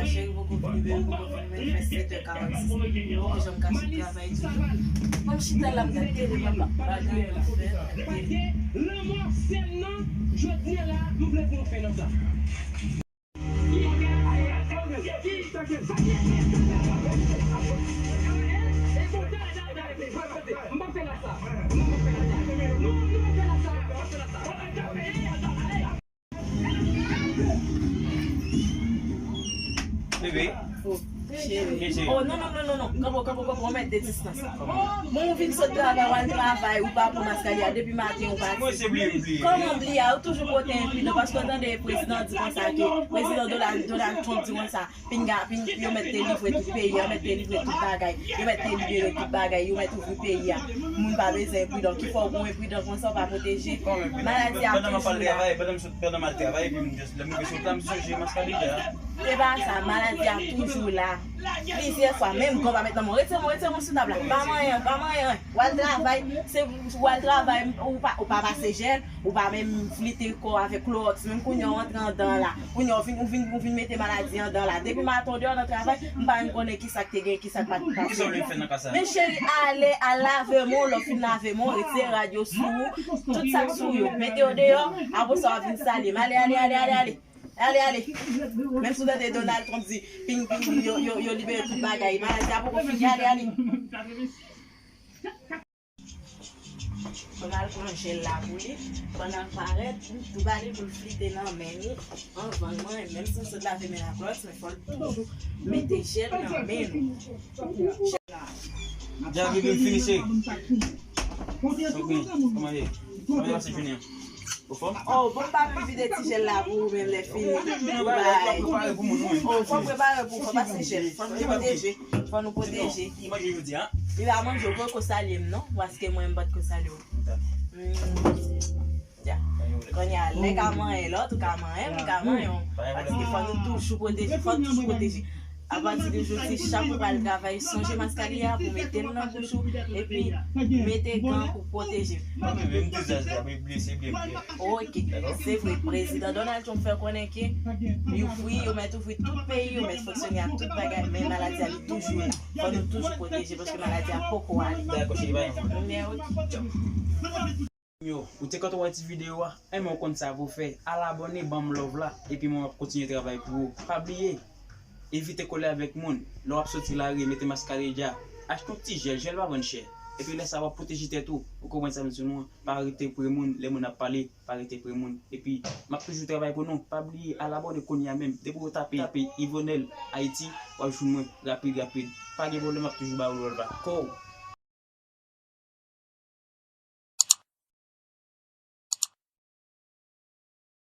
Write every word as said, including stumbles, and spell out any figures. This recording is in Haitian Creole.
Cheri poko vini, bebe poko vini, men fè sèt è karannsis. Poko janm ka sot travay toujou. Mwen chita la, m gade tele, papa. Bagay yo fè, gade tele. Lanmò sèn nan, jodi a la, m vle pou nou fè nan sa. Bebe. Cheri. Oh, non, non, non, non, non. Kanpo, kanpo, kanpo, ou mèt de distans. Bon, ou vin sot travay, w al travay, ou pa pran maskali a depi maten, ou pati. Kòman bliye a, ou toujou pote enpridan, paske w tande prezidan di konsa ke, prezidan Donald, Donald Trump di konsa, pinga, pin, yo mèt te livre tout peyi, yo mèt te livre tout bagay, yo mèt te libere tout bagay, yo mèt ouvri peyi a. Moun pa bezwen enpridan, ki fè w gon enpridan konsa, w pa pwoteje. Maladi a toujou la. Pandan m al travay, epi m just, lè m rive sot la, m sonje maskali a. Se pa sa, maladi a toujou la. Plizyè fwa, menm gòm pa mèt nan men w. Retire men w, retire men w sou tab la. Pa manyen, pa manyen. W al travay, se w al travay, ou pa, ou pa pase jèl, ou pa menm flite kò w avèk klowòks. Menm kounye a w antre andan la. Kounye a w vin, ou vin, ou vin mete maladi andan la. Depi maten w deyò nan travay, m pa menm konnen kisa k te gen, kisa k pa t pase. Men cheri, ale, al lave men w, lè w fin lave men w, retire rad yo sou ou, tout sa k sou yo, mete yo deyò, apre sa w ap vin salye m. Ale, ale, ale, ale, ale. Ale, ale. Menm si w tande Donald Trump di, ping, ping, yo, yo, yo libere tout bagay. Maladi a poko fini, ale, ale. Fò n al pran jèl la pou li. Fò n al parèt, tou ba li pou l flite nan men nou. Anvan l manyen, menm si n sot lave men n ak klowòks, men fò l toujou mete jèl nan men nou. Dja vin fini, cheri. Kòman ye? Kòman ye pase jounen an? Ou fòm? Oh, bon, pa menm vide ti jèl la pou ou menm lè fini. Bay. Oh, fò prepare pou, fò pase jèl. Fò nou pwoteje. Fò nou pwoteje. Li pa manje, ou poko salye m non, paske mwen m pa t ko salye w. Mm. Ya. Kounye a, lè ka manyen lòt, ou ka manyen m, ou ka manyen w. Paske fò nou toujou pwoteje, fò nou toujou pwoteje. Apati de jodi, chak ou pral travay, sonje maskali a pou mete l nan bouch ou, epi mete gan pou pwoteje. Mwen menm, m te zaz la, men blese byen blese. Ok, se vre, prezidan Donald Trump fè konnen ke li ouvri, yo mèt ouvri tout peyi, yo mèt fonksyone ak tout bagay, men maladi a li toujou la. Fò nou toujou pwoteje, paske maladi a poko ale. Dakò, cheri, pa gen pwoblèm. Men ok. Yo, ou te kontan wè ti videyo a? Enben w konn sa pou w fè, al abòne, ban m love la, epi mwen m ap kontinye travay pou ou. Pa bliye, evite kole avèk moun. Lè w ap soti lari, mete maskara dja. Achte yon ti jèl, jèl pa vann chè. Epi lè sa w ap pwoteje tèt ou. Ou konprann sa m di nou an? Pa rete pre moun, lè moun ap pale, pa rete pre moun. Epi, m ap toujou travay pou nou. Pa bliye, al abòne kounye a menm. Depi w tape, tape Yvonel Haïti, w ap jwenn mwen rapid, rapid. Pa gen pwoblèm, m ap toujou ba ou love la. Kow!